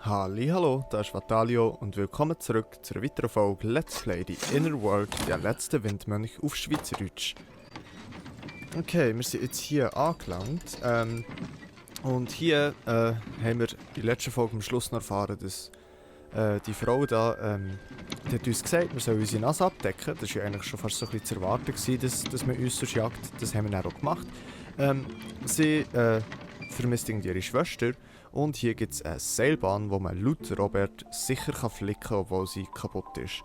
Hallo, da ist Vatalio und willkommen zurück zur weiteren Folge Let's Play die Inner World, der letzte Windmönch auf Schweizerdeutsch. Okay, wir sind jetzt hier angelangt und hier haben wir in der letzten Folge am Schluss noch erfahren, dass die Frau da, die hat uns gesagt, wir sollen unsere Nase abdecken. Das war ja eigentlich schon fast so ein bisschen zu erwarten gewesen, dass man uns sonst jagt. Das haben wir dann auch gemacht. Sie vermisst irgendwie ihre Schwester. Und hier gibt es eine Seilbahn, wo man laut Robert sicher flicken kann, obwohl sie kaputt ist.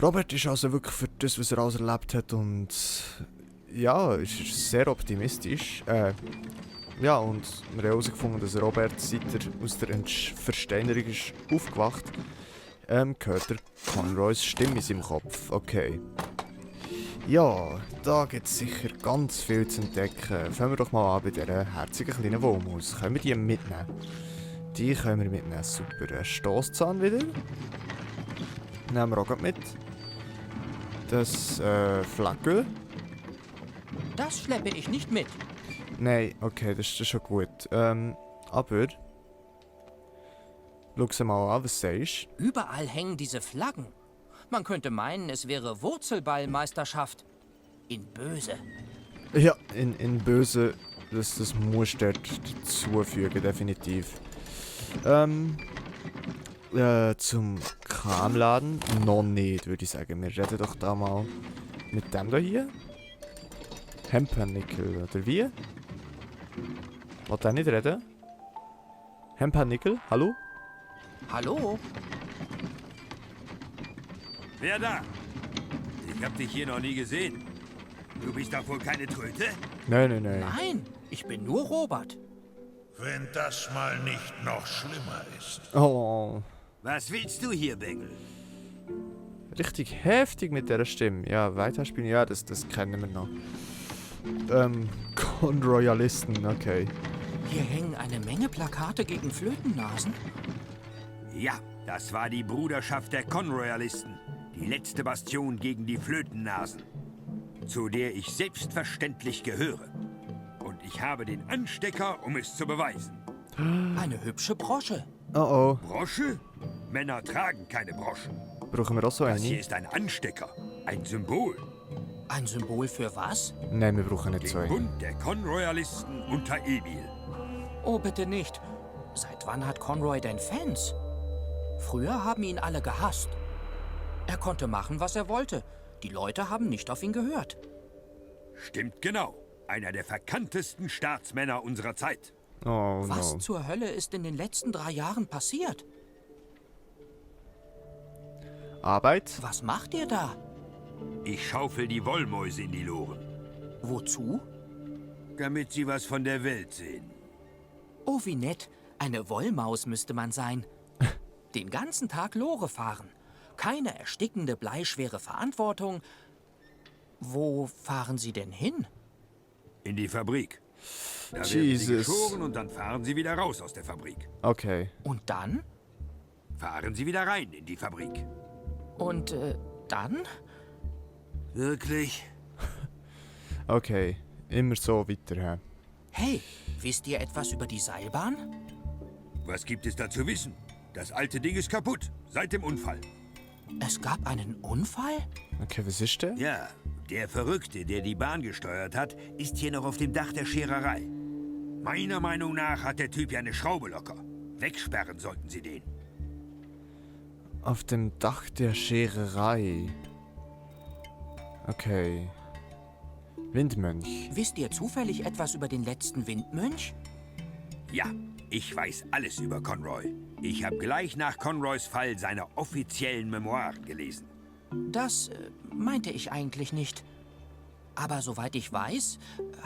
Robert ist also wirklich für das, was er alles erlebt hat und ja, ist sehr optimistisch. Ja, und wir haben herausgefunden, dass Robert, seit er aus der Versteinerung ist aufgewacht, hört er Conroys Stimme in seinem Kopf. Okay. Ja, da gibt es sicher ganz viel zu entdecken. Fangen wir doch mal an bei dieser herzigen kleinen Wollmaus. Können wir die mitnehmen? Die können wir mitnehmen. Super. Ein Stosszahn wieder. Nehmen wir auch mit. Das Flagge. Das schleppe ich nicht mit. Nein, okay, das ist schon gut. Aber... Schau sie mal an, was du sagst. Überall hängen diese Flaggen. Man könnte meinen, es wäre Wurzelballmeisterschaft. In Böse. Ja, in Böse, das musst du dort dazufügen, definitiv. Zum Kramladen noch nicht, würde ich sagen. Wir reden doch da mal mit dem da hier. Hempernickel, oder wie? Wollt ihr nicht reden? Hempernickel, hallo? Hallo? Wer da? Ich hab dich hier noch nie gesehen. Du bist doch wohl keine Tröte? Nein. Nein, ich bin nur Robert. Wenn das mal nicht noch schlimmer ist. Oh, Was willst du hier, Bengel? richtig heftig mit der Stimme. Ja, weiterspielen, ja, das kennen wir noch. Conroyalisten, okay. Hier hängen eine Menge Plakate gegen Flötennasen. Ja, das war die Bruderschaft der Conroyalisten. Die letzte Bastion gegen die Flötennasen. Zu der ich selbstverständlich gehöre. Und ich habe den Anstecker, um es zu beweisen. Eine hübsche Brosche. Oh, Brosche? Männer tragen keine Broschen. brauchen wir auch so Das hier eine? ist ein Anstecker. Ein Symbol. Ein Symbol für was? Nein, wir brauchen nicht so Den eine. Bund der Conroyalisten unter Emil. Oh, bitte nicht. Seit wann hat Conroy denn Fans? Früher haben ihn alle gehasst. Er konnte machen, was er wollte. Die Leute haben nicht auf ihn gehört. Stimmt genau. Einer der verkanntesten Staatsmänner unserer Zeit. Oh Was no. zur Hölle ist in den letzten 3 Jahren passiert? Arbeit? Was macht ihr da? Ich schaufel die Wollmäuse in die Loren, Wozu? damit sie was von der Welt sehen. Oh, wie nett. Eine Wollmaus müsste man sein. Den ganzen Tag Lore fahren. Keine erstickende, bleischwere Verantwortung. Wo fahren Sie denn hin? In die Fabrik. Da werden sie Jesus. geschoren und dann fahren sie wieder raus aus der Fabrik. Okay. Und dann? Fahren sie wieder rein in die Fabrik. Und dann? Wirklich? Okay. Immer so weiter. Hä? Hey, wisst ihr etwas über die Seilbahn? Was gibt es da zu wissen? Das alte Ding ist kaputt, seit dem Unfall. Es gab einen Unfall? Okay, was ist der? Ja, der Verrückte, der die Bahn gesteuert hat, ist hier noch auf dem Dach der Schererei. Meiner Meinung nach hat der Typ ja eine Schraube locker. Wegsperren sollten sie den. Auf dem Dach der Schererei. Okay. Windmönch. Wisst ihr zufällig etwas über den letzten Windmönch? Ja, ich weiß alles über Conroy. Ich habe gleich nach Conroys Fall seine offiziellen Memoiren gelesen. Das meinte ich eigentlich nicht. Aber soweit ich weiß,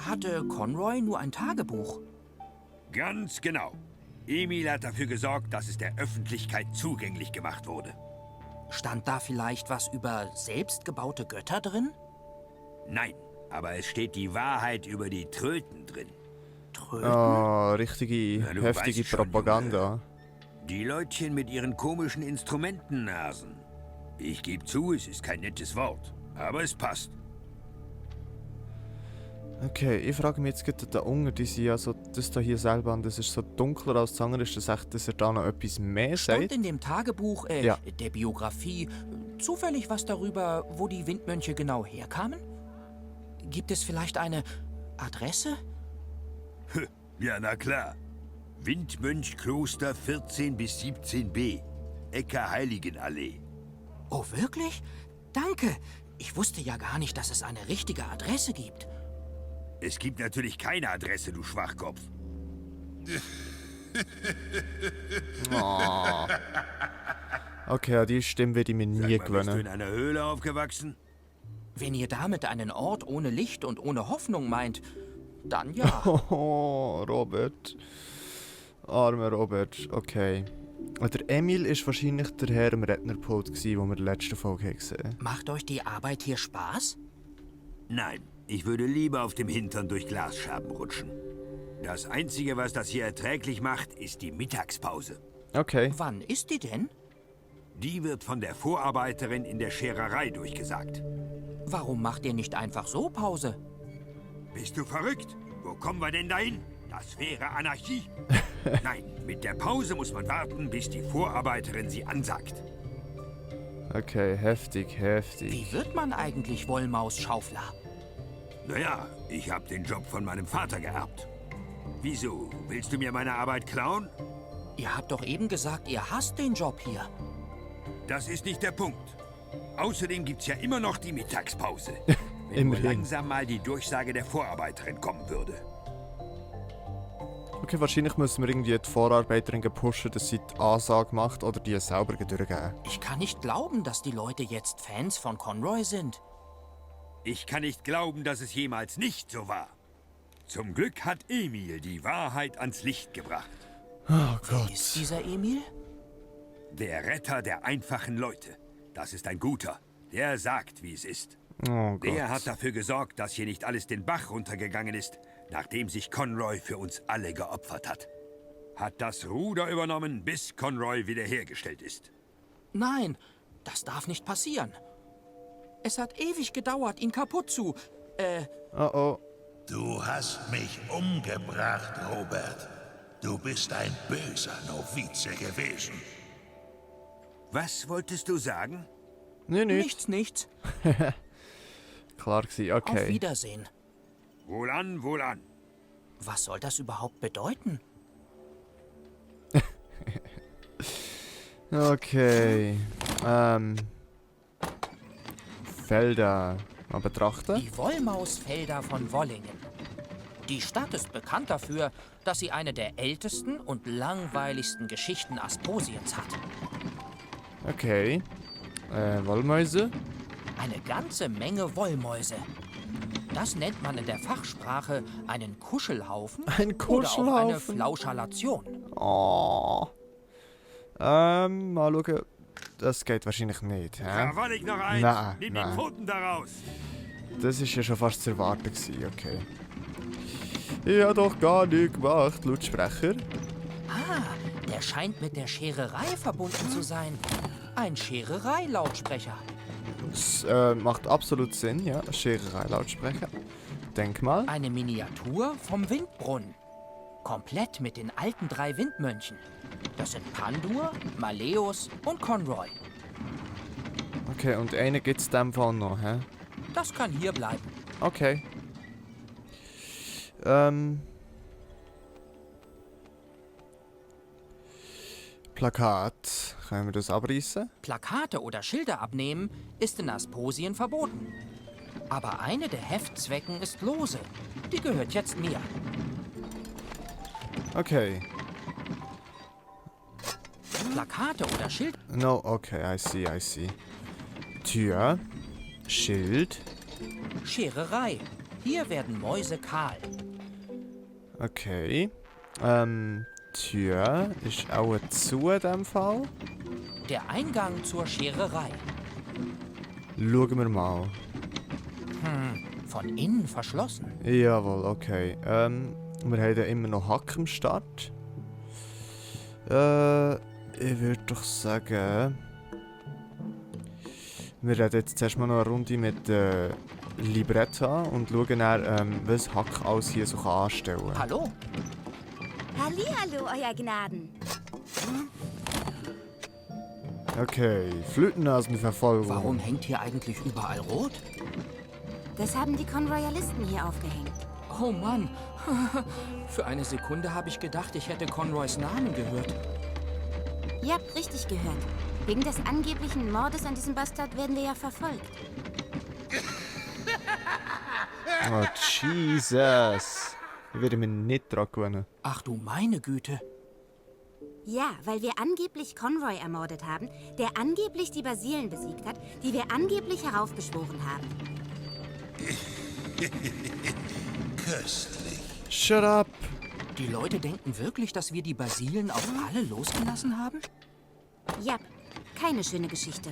hatte Conroy nur ein Tagebuch. Ganz genau. Emil hat dafür gesorgt, dass es der Öffentlichkeit zugänglich gemacht wurde. Stand da vielleicht was über selbstgebaute Götter drin? Nein, aber es steht die Wahrheit über die Tröten drin. Tröten? Oh, richtige, Na, du heftige weißt schon, Propaganda. Die Leutchen mit ihren komischen Instrumentennasen. Ich gebe zu, es ist kein nettes Wort, aber es passt. Okay, ich frage mich jetzt gerade da unten, die sind ja so, das da hier selber an, das ist so dunkler als das andere, ist das echt, dass er da noch etwas mehr Stand sagt? in dem Tagebuch, Ja. der Biografie, zufällig was darüber, wo die Windmönche genau herkamen? Gibt es vielleicht eine Adresse? Ja, na klar. Windmönchkloster 14 bis 17b. Ecke Heiligenallee. Oh, wirklich? Danke. Ich wusste ja gar nicht, dass es eine richtige Adresse gibt. Es gibt natürlich keine Adresse, du Schwachkopf. Oh. Okay, an die Stimme werde ich mir nie Sag mal, bist du in gewöhnen. einer Höhle aufgewachsen? Wenn ihr damit einen Ort ohne Licht und ohne Hoffnung meint, dann ja. Oh, Robert. Armer Robert, okay. Der Emil ist wahrscheinlich der Herr im Rednerpult, den wir in der letzten Folge gesehen haben. Macht euch die Arbeit hier Spaß? Nein, ich würde lieber auf dem Hintern durch Glasscherben rutschen. Das Einzige, was das hier erträglich macht, ist die Mittagspause. Okay. Wann ist die denn? Die wird von der Vorarbeiterin in der Schererei durchgesagt. Warum macht ihr nicht einfach so Pause? Bist du verrückt? Wo kommen wir denn dahin? Das wäre Anarchie. Nein, mit der Pause muss man warten, bis die Vorarbeiterin sie ansagt. Okay, heftig, heftig. Wie wird man eigentlich Wollmausschaufler? Naja, ich habe den Job von meinem Vater geerbt. Wieso? Willst du mir meine Arbeit klauen? Ihr habt doch eben gesagt, ihr hasst den Job hier. Das ist nicht der Punkt. Außerdem gibt's ja immer noch die Mittagspause. Wenn nur Immerhin. langsam mal die Durchsage der Vorarbeiterin kommen würde. Okay, wahrscheinlich müssen wir irgendwie die Vorarbeiterin pushen, dass sie die Ansage macht oder die selber durchgeben. Ich kann nicht glauben, dass die Leute jetzt Fans von Conroy sind. Ich kann nicht glauben, dass es jemals nicht so war. Zum Glück hat Emil die Wahrheit ans Licht gebracht. Oh Wer ist dieser Emil? Der Retter der einfachen Leute. Das ist ein guter. Der sagt, wie es ist. Oh Gott. Der hat dafür gesorgt, dass hier nicht alles den Bach runtergegangen ist, nachdem sich Conroy für uns alle geopfert hat. Hat das Ruder übernommen, bis Conroy wiederhergestellt ist. Nein, das darf nicht passieren. Es hat ewig gedauert, ihn kaputt zu... Oh oh. Du hast mich umgebracht, Robert. Du bist ein böser Novize gewesen. Was wolltest du sagen? Nee, nicht. Nichts. Klar gewesen, Auf okay. Wiedersehen. Wohlan, wohlan. Was soll das überhaupt bedeuten? Okay. Felder mal betrachten. Die Wollmausfelder von Wollingen. Die Stadt ist bekannt dafür, dass sie eine der ältesten und langweiligsten Geschichten Asposiens hat. Okay. Wollmäuse. Eine ganze Menge Wollmäuse. Das nennt man in der Fachsprache einen Kuschelhaufen Ein oder auch eine Kuschelhaufen. Flauschalation. Oh. Mal schauen. Das geht wahrscheinlich nicht, hä? Da war ich noch eins. Nein, Nimm nein. die Pfoten daraus. Das ist ja schon fast zu erwarten gewesen, okay. Ich hab doch gar nichts gemacht, Lautsprecher. Ah, der scheint mit der Schererei verbunden zu sein. Ein Schererei-Lautsprecher. Das macht absolut Sinn, ja. Schererei-Lautsprecher. Denk mal. Eine Miniatur vom Windbrunnen. Komplett mit den alten 3 Windmönchen. Das sind Pandur, Maleus und Conroy. Okay, und einen gibt's in dem Fall noch, hä? Das kann hier bleiben. Okay. Plakat. Können wir das abreißen? Plakate oder Schilder abnehmen ist in Asposien verboten. Aber eine der Heftzwecken ist lose. Die gehört jetzt mir. Okay. Plakate oder Schilder. No, okay, I see. Tür. Schild. Schererei. Hier werden Mäuse kahl. Okay. Tür ist auch zu in dem Fall. Der Eingang zur Schererei. Schauen wir mal. Von innen verschlossen. Jawohl, okay. Wir haben ja immer noch Hack am Start. Ich würde doch sagen... Wir reden jetzt zuerst mal noch eine Runde mit Libretta und schaue dann, was Hack alles hier so anstellen kann. Hallo? Hallihallo, Euer Gnaden. Okay, Flötennasenverfolgung. Warum hängt hier eigentlich überall rot? Das haben die Conroyalisten hier aufgehängt. Oh Mann. Für eine Sekunde habe ich gedacht, ich hätte Conroys Namen gehört. Ihr habt richtig gehört. Wegen des angeblichen Mordes an diesem Bastard werden wir ja verfolgt. Oh, Jesus. Ich werde mich nicht dran gewöhnen. Ach du meine Güte. Ja, weil wir angeblich Conroy ermordet haben, der angeblich die Basilen besiegt hat, die wir angeblich heraufbeschworen haben. Köstlich. Shut up. Die Leute denken wirklich, dass wir die Basilen auf alle losgelassen haben? Ja, keine schöne Geschichte.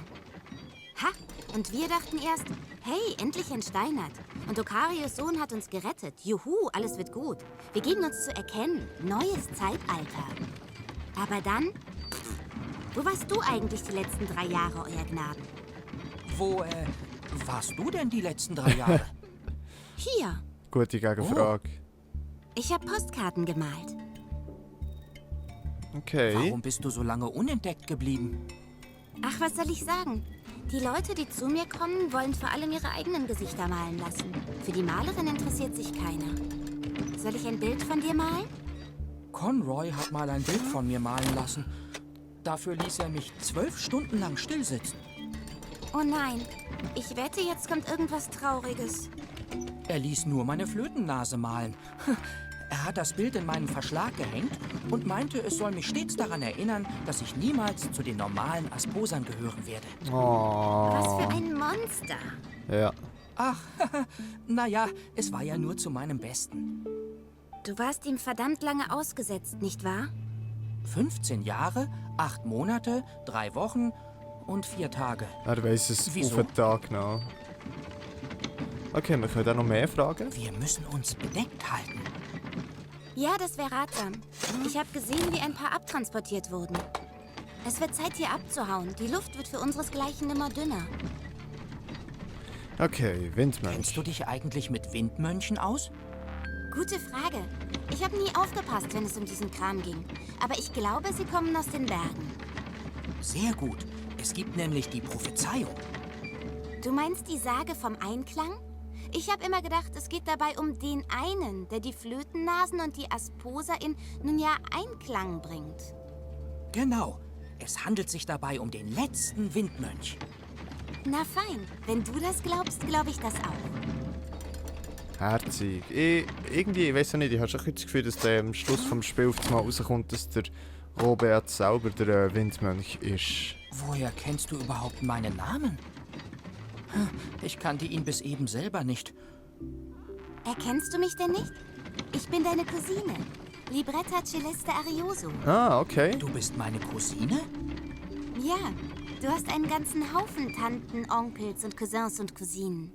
Ha, und wir dachten erst, hey, endlich entsteinert. Und Okarios Sohn hat uns gerettet. Juhu, alles wird gut. Wir geben uns zu erkennen. Neues Zeitalter. Aber dann... Wo warst du eigentlich die letzten 3 Jahre, Euer Gnaden? Wo, warst du denn die letzten 3 Jahre? Hier. Gute Gegenfrage. Ich habe Postkarten gemalt. Okay. Warum bist du so lange unentdeckt geblieben? Ach, was soll ich sagen? Die Leute, die zu mir kommen, wollen vor allem ihre eigenen Gesichter malen lassen. Für die Malerin interessiert sich keiner. Soll ich ein Bild von dir malen? Conroy hat mal ein Bild von mir malen lassen. Dafür ließ er mich 12 Stunden lang stillsitzen. Oh nein, ich wette, jetzt kommt irgendwas Trauriges. Er ließ nur meine Flötennase malen. Er hat das Bild in meinen Verschlag gehängt und meinte, es soll mich stets daran erinnern, dass ich niemals zu den normalen Asposern gehören werde. Oh. Was für ein Monster. Ja. Ach, naja, es war ja nur zu meinem Besten. Du warst ihm verdammt lange ausgesetzt, nicht wahr? 15 Jahre, 8 Monate, 3 Wochen und 4 Tage. Er weiss es Wieso? auf den Tag genau. Okay, wir können da noch mehr fragen. Wir müssen uns bedeckt halten. Ja, das wäre ratsam. Ich habe gesehen, wie ein paar abtransportiert wurden. Es wird Zeit, hier abzuhauen. Die Luft wird für unseresgleichen immer dünner. Okay, Windmensch. Kennst du dich eigentlich mit Windmönchen aus? Gute Frage. Ich habe nie aufgepasst, wenn es um diesen Kram ging. Aber ich glaube, sie kommen aus den Bergen. Sehr gut. Es gibt nämlich die Prophezeiung. Du meinst die Sage vom Einklang? Ich habe immer gedacht, es geht dabei um den einen, der die Flötennasen und die Asposer in, nun ja, Einklang bringt. Genau. Es handelt sich dabei um den letzten Windmönch. Na fein, wenn du das glaubst, glaube ich das auch. Herzig. Ich weiß ja nicht, ich habe schon das Gefühl, dass der am Schluss vom Spiel auf einmal rauskommt, dass der Robert selber der Windmönch ist. Woher kennst du überhaupt meinen Namen? Ich kannte ihn bis eben selber nicht. Erkennst du mich denn nicht? Ich bin deine Cousine, Libretta Celeste Arioso. Ah, okay. Du bist meine Cousine? Ja, du hast einen ganzen Haufen Tanten, Onkels und Cousins und Cousinen.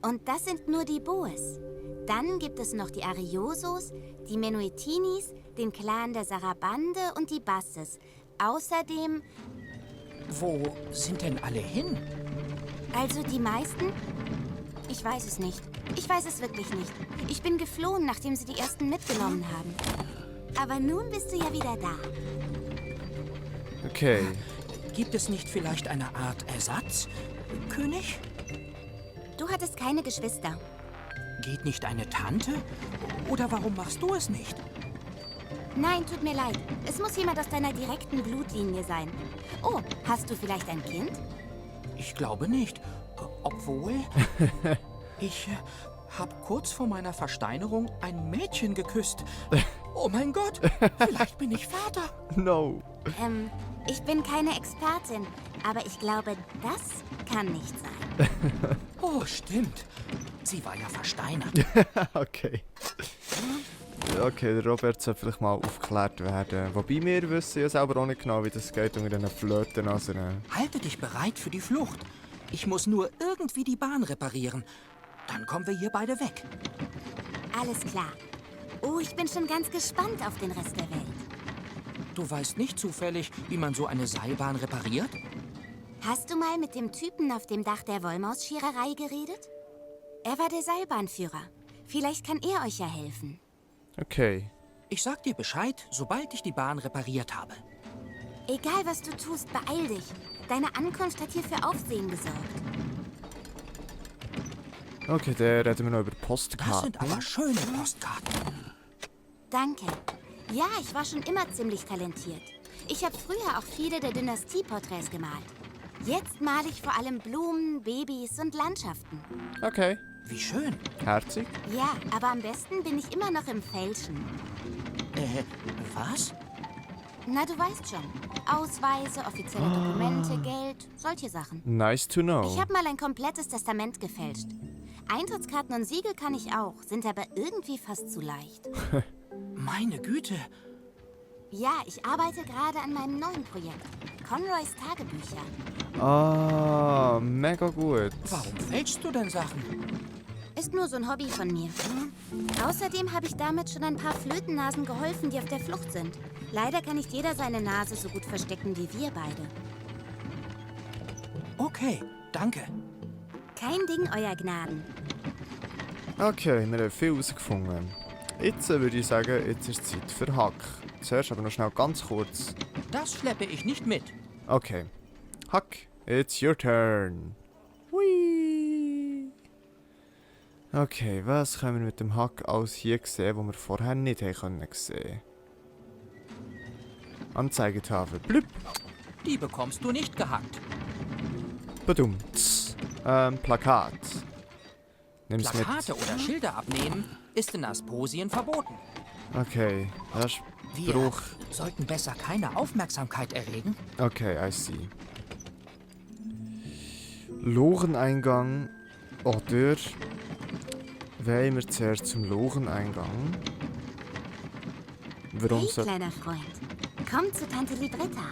Und das sind nur die Boes. Dann gibt es noch die Ariosos, die Menuetinis, den Clan der Sarabande und die Basses. Außerdem, Wo sind denn alle hin? also die meisten? Ich weiß es nicht. Ich weiß es wirklich nicht. Ich bin geflohen, nachdem sie die ersten mitgenommen haben. Aber nun bist du ja wieder da. Okay. Gibt es nicht vielleicht eine Art Ersatz, König? Du hattest keine Geschwister. Geht nicht eine Tante? Oder warum machst du es nicht? Nein, tut mir leid. Es muss jemand aus deiner direkten Blutlinie sein. Oh, hast du vielleicht ein Kind? Ich glaube nicht. Obwohl, ich habe kurz vor meiner Versteinerung ein Mädchen geküsst. Oh mein Gott, vielleicht bin ich Vater. No. Ich bin keine Expertin, aber ich glaube, das kann nicht sein. Oh, stimmt. Sie war ja versteinert. Okay. Okay, der Robert soll vielleicht mal aufgeklärt werden. Wobei wir wissen ja selber auch nicht genau, wie das geht unter diesen Flötennasen. Halte dich bereit für die Flucht. Ich muss nur irgendwie die Bahn reparieren. Dann kommen wir hier beide weg. Alles klar. Oh, ich bin schon ganz gespannt auf den Rest der Welt. Du weißt nicht zufällig, wie man so eine Seilbahn repariert? Hast du mal mit dem Typen auf dem Dach der Wollmausschiererei geredet? Er war der Seilbahnführer. Vielleicht kann er euch ja helfen. Okay. Ich sag dir Bescheid, sobald ich die Bahn repariert habe. Egal, was du tust, beeil dich. Deine Ankunft hat hier für Aufsehen gesorgt. Okay, dann reden wir noch über Das Postkarten. sind aber schöne Postkarten. Danke. Ja, ich war schon immer ziemlich talentiert. Ich habe früher auch viele der Dynastie-Porträts gemalt. Jetzt male ich vor allem Blumen, Babys und Landschaften. Okay. Wie schön. Herzig. Ja, aber am besten bin ich immer noch im Fälschen. Was? Na, du weißt schon. Ausweise, offizielle Dokumente, Geld, solche Sachen. Nice to know. Ich habe mal ein komplettes Testament gefälscht. Eintrittskarten und Siegel kann ich auch, sind aber irgendwie fast zu leicht. Meine Güte. Ja, ich arbeite gerade an meinem neuen Projekt. Conroys Tagebücher. Ah, mega gut. Warum fälschst du denn Sachen? Ist nur so ein Hobby von mir. Außerdem habe ich damit schon ein paar Flötennasen geholfen, die auf der Flucht sind. Leider kann nicht jeder seine Nase so gut verstecken wie wir beide. Okay, danke. Kein Ding, euer Gnaden. Okay, wir haben viel herausgefunden. Jetzt würde ich sagen, jetzt ist Zeit für Hack. Zuerst aber noch schnell ganz kurz. Das schleppe ich nicht mit. Okay. Hack, it's your turn. Hui. Okay, was können wir mit dem Hack alles hier sehen, was wir vorher nicht haben sehen? Anzeigetafel. Blüpp. Die bekommst du nicht gehackt. Badumts. Plakat. Nimm's mit. Plakate oder Schilder abnehmen ist in Asposien verboten. Okay, das ist Wir Bruch. sollten besser keine Aufmerksamkeit erregen. Okay, I see. Loreneingang oder wollen wir zuerst zum Loreneingang? Warum Hey, so? kleiner Freund. Komm zu Tante Libretta.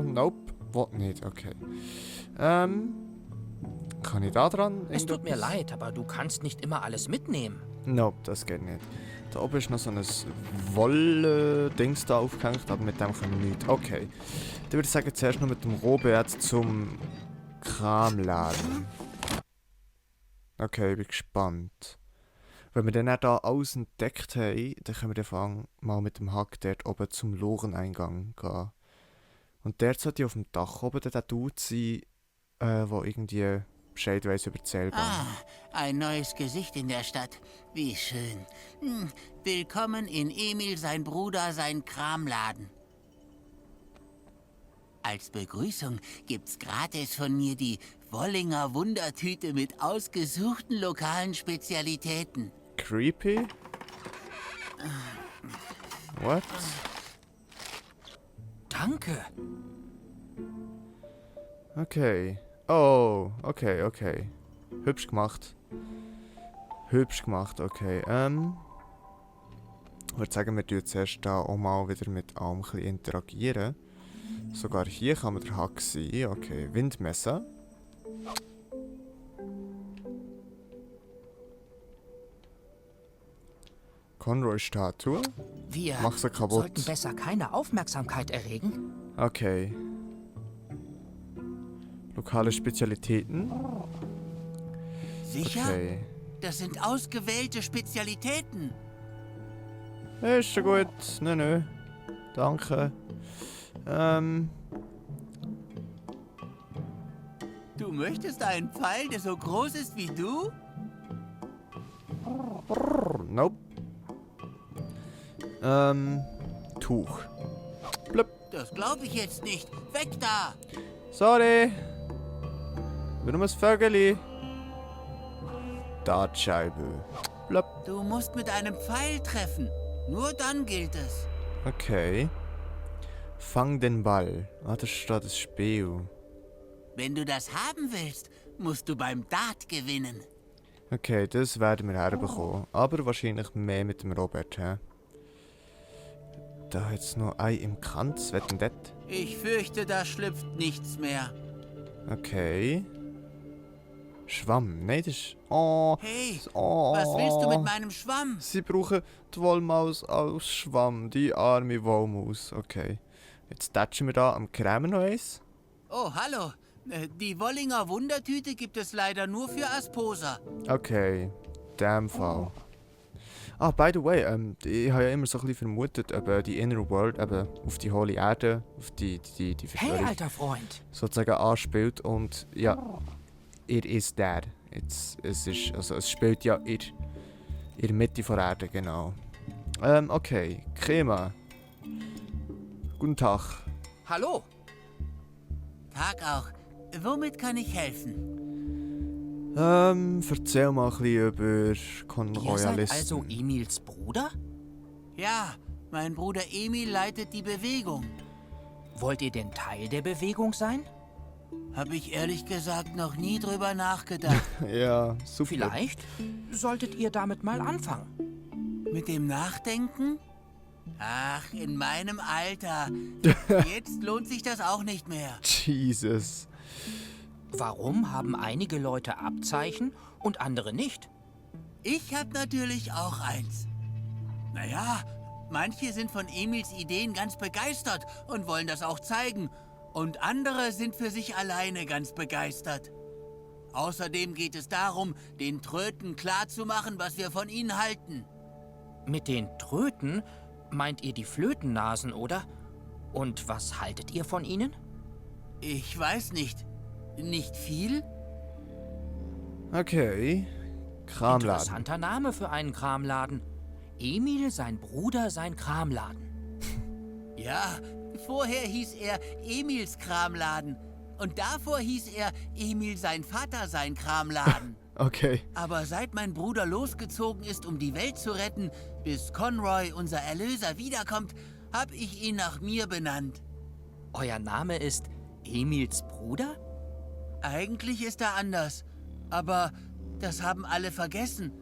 Nope, will nicht, okay. Kann ich da dran? Es tut mir irgendetwas? leid, aber du kannst nicht immer alles mitnehmen. Nope, das geht nicht. Da oben ist noch so ein Wolle-Dings da aufgehängt, aber mit dem können wir nicht. Okay. Dann würde ich sagen, zuerst noch mit dem Robert zum Kramladen. Okay, ich bin gespannt. Wenn wir dann auch da alles entdeckt haben, dann können wir mal mit dem Hack dort oben zum Loreneingang gehen. Und dort sollte auf dem Dach oben der Dude sein, der irgendwie Bescheid weiss über die Seilbahn. Ah, ein neues Gesicht in der Stadt. Wie schön. Willkommen in Emil, sein Bruder, sein Kramladen. Als Begrüßung gibt's gratis von mir die Wollinger Wundertüte mit ausgesuchten lokalen Spezialitäten. Creepy? What? Danke. Okay. Oh, okay, okay. Hübsch gemacht. Hübsch gemacht, okay. Ich würde sagen, wir tun zuerst da auch mal wieder mit allem ein bisschen interagieren. Sogar hier kann man der Hack sein. Okay, Windmesser. Conroy-Statue. Wir Mach sie kaputt. sollten besser keine Aufmerksamkeit erregen. Okay. Lokale Spezialitäten. Sicher? Okay. Das sind ausgewählte Spezialitäten. Ist schon gut. Nö. Danke. Du möchtest einen Pfeil, der so groß ist wie du? Nope. Tuch. Blub. Das glaube ich jetzt nicht. Weg da! Sorry. Wir nur ein Vögeli. Dartscheibe. Blub. Du musst mit einem Pfeil treffen. Nur dann gilt es. Okay. Fang den Ball. Ah, das steht das Spiel. Wenn du das haben willst, musst du beim Dart gewinnen. Okay, das werden wir herbekommen. Aber wahrscheinlich mehr mit dem Robert, hä? Da hat's noch Ei im Kranz. Was denn das? Ich fürchte, da schlüpft nichts mehr. Okay. Schwamm. Nein, das ist... Oh. Hey, Oh. was willst du mit meinem Schwamm? Sie brauchen die Wollmaus als Schwamm. Die arme Wollmaus. Okay. Jetzt tatschen wir da am Krämer noch eins. Oh, hallo. Die Wollinger Wundertüte gibt es leider nur für Asposa. Okay, in dem Fall. Ah, by the way, ich habe ja immer so ein bisschen vermutet, ob die Inner World eben auf die hohle Erde, auf die Hey, Verschwörung alter Freund. sozusagen anspielt. Und ja, it is there. Es spielt ja in der Mitte der Erde, genau. Okay, Crema. Guten Tag. Hallo. Tag auch. Womit kann ich helfen? Erzähl mal ein bisschen über Ihr seid Conroyalisten. also Emils Bruder? Ja, mein Bruder Emil leitet die Bewegung. Wollt ihr denn Teil der Bewegung sein? Habe ich ehrlich gesagt noch nie drüber nachgedacht. Ja, super. Vielleicht solltet ihr damit mal anfangen. Mit dem Nachdenken? Ach, in meinem Alter. Jetzt lohnt sich das auch nicht mehr. Jesus. Warum haben einige Leute Abzeichen und andere nicht? Ich hab natürlich auch eins. Naja, manche sind von Emils Ideen ganz begeistert und wollen das auch zeigen. Und andere sind für sich alleine ganz begeistert. Außerdem geht es darum, den Tröten klarzumachen, was wir von ihnen halten. Mit den Tröten meint ihr die Flötennasen, oder? Und was haltet ihr von ihnen? Ich weiß nicht. Nicht viel? Okay. Kramladen. Interessanter Name für einen Kramladen. Emil, sein Bruder, sein Kramladen. Ja, vorher hieß er Emils Kramladen. Und davor hieß er Emil sein Vater sein Kramladen. Okay. Aber seit mein Bruder losgezogen ist, um die Welt zu retten, bis Conroy, unser Erlöser, wiederkommt, hab ich ihn nach mir benannt. Euer Name ist Emils Bruder? Eigentlich ist er anders. Aber das haben alle vergessen.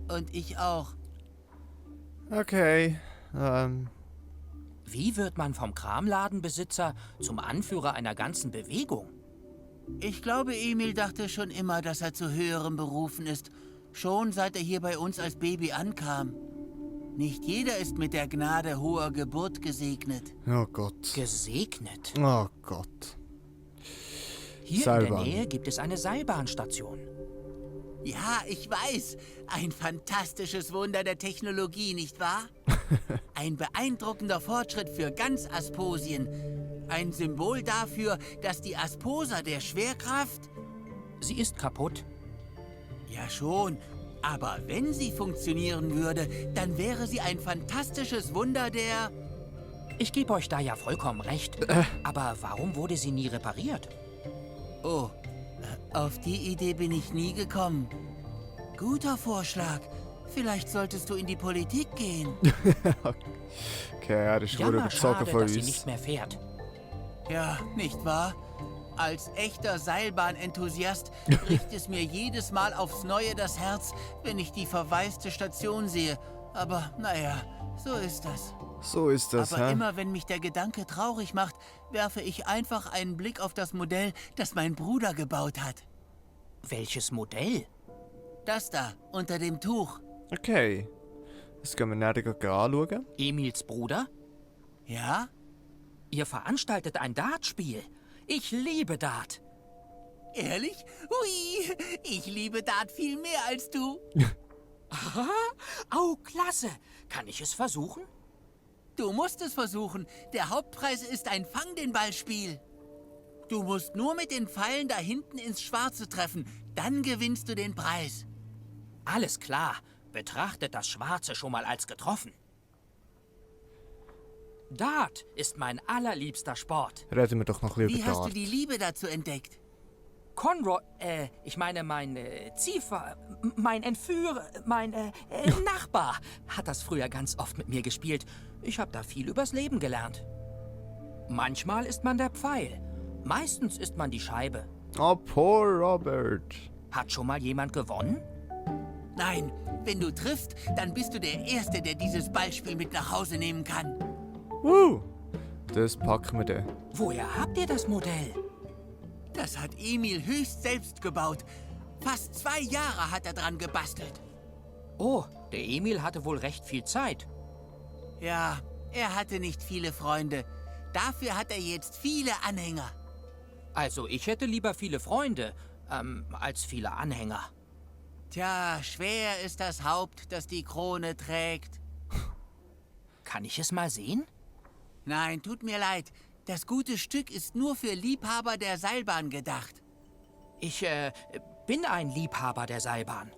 Und ich auch. Okay. Wie wird man vom Kramladenbesitzer zum Anführer einer ganzen Bewegung? Ich glaube, Emil dachte schon immer, dass er zu höherem berufen ist. Schon seit er hier bei uns als Baby ankam. Nicht jeder ist mit der Gnade hoher Geburt gesegnet. Oh Gott. Gesegnet. Oh Gott. Hier in Seilbahn. der Nähe gibt es eine Seilbahnstation. Ja, ich weiß. Ein fantastisches Wunder der Technologie, nicht wahr? Ein beeindruckender Fortschritt für ganz Asposien. Ein Symbol dafür, dass die Asposa der Schwerkraft... Sie ist kaputt. Ja schon, aber wenn sie funktionieren würde, dann wäre sie ein fantastisches Wunder der... Ich gebe euch da ja vollkommen recht. Aber warum wurde sie nie repariert? Oh, auf die Idee bin ich nie gekommen. Guter Vorschlag. Vielleicht solltest du in die Politik gehen. Okay, er ist gut Jammer, überzogen schade, von dass sie uns. nicht mehr fährt. Ja, nicht wahr? Als echter Seilbahnenthusiast bricht es mir jedes Mal aufs Neue das Herz, wenn ich die verwaiste Station sehe. Aber naja, so ist das. So ist das, Aber hä? immer wenn mich der Gedanke traurig macht, werfe ich einfach einen Blick auf das Modell, das mein Bruder gebaut hat. Welches Modell? Das da, unter dem Tuch. Okay. Das können wir nachher anschauen. Emils Bruder? Ja? Ihr veranstaltet ein Dartspiel. Ich liebe Dart. Ehrlich? Hui, ich liebe Dart viel mehr als du. Aha, oh, klasse. Kann ich es versuchen? Du musst es versuchen. Der Hauptpreis ist ein Fang-den-Ball-Spiel. Du musst nur mit den Pfeilen da hinten ins Schwarze treffen. Dann gewinnst du den Preis. Alles klar. Betrachtet das Schwarze schon mal als getroffen. Dart ist mein allerliebster Sport. Reden wir doch noch ein bisschen Wie über hast du Dart. die Liebe dazu entdeckt? Conroy, ich meine mein Ziefer, mein Entführer, mein Nachbar hat das früher ganz oft mit mir gespielt. Ich habe da viel übers Leben gelernt. Manchmal ist man der Pfeil, meistens ist man die Scheibe. Oh, poor Robert. Hat schon mal jemand gewonnen? Nein, wenn du triffst, dann bist du der Erste, der dieses Ballspiel mit nach Hause nehmen kann. Das packen wir dann. Woher habt ihr das Modell? Das hat Emil höchst selbst gebaut. Fast 2 Jahre hat er dran gebastelt. Oh, der Emil hatte wohl recht viel Zeit. Ja, er hatte nicht viele Freunde. Dafür hat er jetzt viele Anhänger. Also, ich hätte lieber viele Freunde, als viele Anhänger. Tja, schwer ist das Haupt, das die Krone trägt. Kann ich es mal sehen? Nein, tut mir leid. Das gute Stück ist nur für Liebhaber der Seilbahn gedacht. Ich, bin ein Liebhaber der Seilbahn.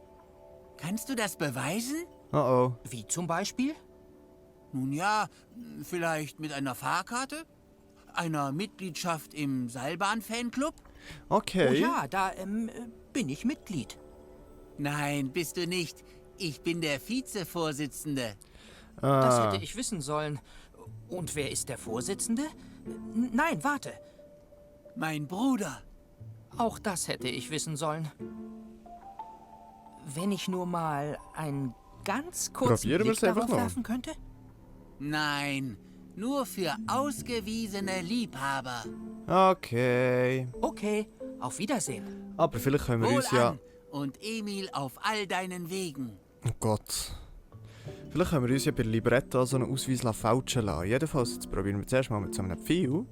Kannst du das beweisen? Oh oh. Wie zum Beispiel? Nun ja, vielleicht mit einer Fahrkarte? Einer Mitgliedschaft im Seilbahn-Fanclub? Okay. Oh ja, da, bin ich Mitglied. Nein, bist du nicht. Ich bin der Vizevorsitzende. Das hätte ich wissen sollen. Und wer ist der Vorsitzende? Nein, warte. Mein Bruder. Auch das hätte ich wissen sollen. Wenn ich nur mal einen ganz kurzen Probieren Blick wir's einfach darauf noch. werfen könnte? Nein, nur für ausgewiesene Liebhaber. Okay. Okay, auf Wiedersehen. Aber vielleicht können wir uns ja... Wohlan und Emil auf all deinen Wegen. Oh Gott. Vielleicht können wir uns ja bei der Libretta so einen Ausweis fälschen lassen. Jedenfalls, jetzt probieren wir zuerst mal mit so einem Pfeil.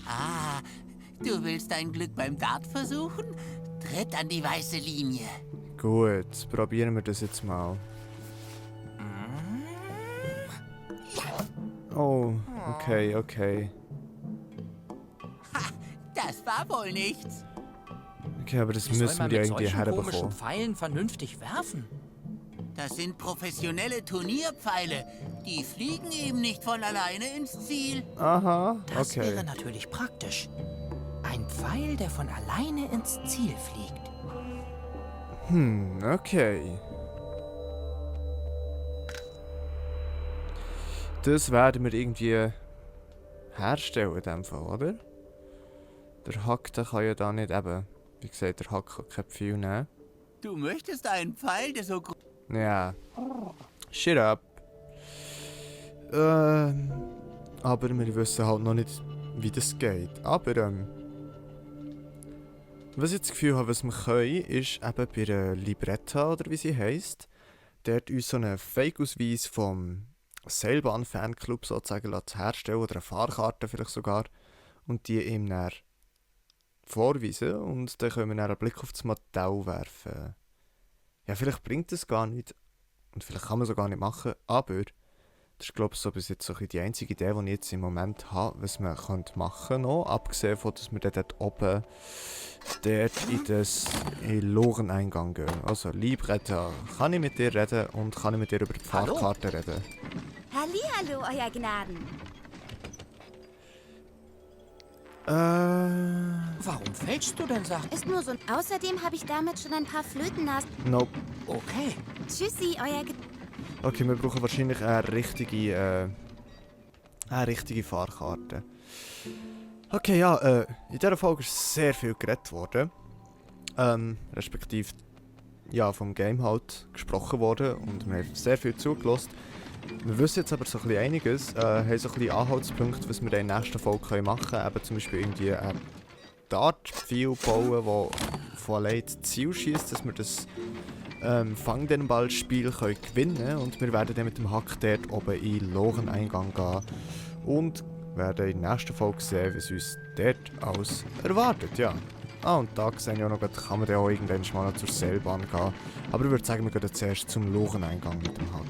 Ah, du willst dein Glück beim Dart versuchen? Tritt an die weiße Linie. Gut, probieren wir das jetzt mal. Oh, okay, okay. Das war wohl nichts. Okay, aber das Wie soll müssen man wir ja mit irgendwie solchen komischen herbekommen. Pfeilen vernünftig werfen? Das sind professionelle Turnierpfeile. Die fliegen eben nicht von alleine ins Ziel. Aha, Das okay. wäre natürlich praktisch. Ein Pfeil, der von alleine ins Ziel fliegt. Okay. Das werden wir irgendwie herstellen in dem Fall, oder? Der Hack, der kann ja da nicht eben... Wie gesagt, der Hack kann kein Pfeil nehmen. Du möchtest einen Pfeil, der so groß... Ja. Shut up. Aber wir wissen halt noch nicht, wie das geht. Aber, was ich das Gefühl habe, was wir können, ist eben bei der Libretta, oder wie sie heisst, dort uns so einen Fake-Ausweis vom Seilbahn-Fanclub sozusagen herstellen oder eine Fahrkarte vielleicht sogar und die ihm dann vorweisen und dann können wir dann einen Blick auf das Modell werfen. Ja, vielleicht bringt das gar nicht und vielleicht kann man es auch gar nicht machen, aber das ist, glaube ich, so bis jetzt so ein bisschen die einzige Idee, die ich jetzt im Moment habe, was man machen könnte noch, abgesehen von, dass wir dann dort oben dort in den Loreneingang gehen. Also, Libretta, kann ich mit dir reden und kann ich mit dir über die Hallo? Fahrkarte reden? Hallihallo, Euer Gnaden. Warum fälschst du denn Sachen? Ist nur so. Außerdem habe ich damit schon ein paar Flötennasen. Nope. Okay. Tschüssi, Euer Gnaden. Okay, wir brauchen wahrscheinlich eine richtige Fahrkarte. Okay, ja, in dieser Folge ist sehr viel geredet worden. Respektive, ja, vom Game halt gesprochen worden und wir haben sehr viel zugelassen. Wir wissen jetzt aber so ein bisschen einiges, haben so ein bisschen Anhaltspunkte, was wir in der nächsten Folge machen können. Eben zum Beispiel irgendwie ein Dartpfeil bauen, das von allein das Ziel schießt, dass wir das Fang den Ball-Spiel gewinnen können. Und wir werden dann mit dem Hack dort oben in den Loreneingang gehen und werden in der nächsten Folge sehen, was uns dort alles erwartet. Ja. Und da sehe ich auch noch, kann man dann auch irgendwann mal noch zur Seilbahn gehen. Aber ich würde sagen, wir gehen jetzt zuerst zum Loreneingang mit dem Hack.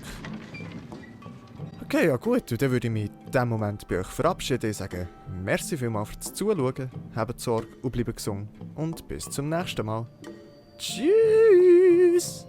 Okay, ja gut, und dann würde ich mich in diesem Moment bei euch verabschieden und sagen, merci vielmals fürs Zuschauen, habt Sorge und bleibt gesund und bis zum nächsten Mal. Tschüss!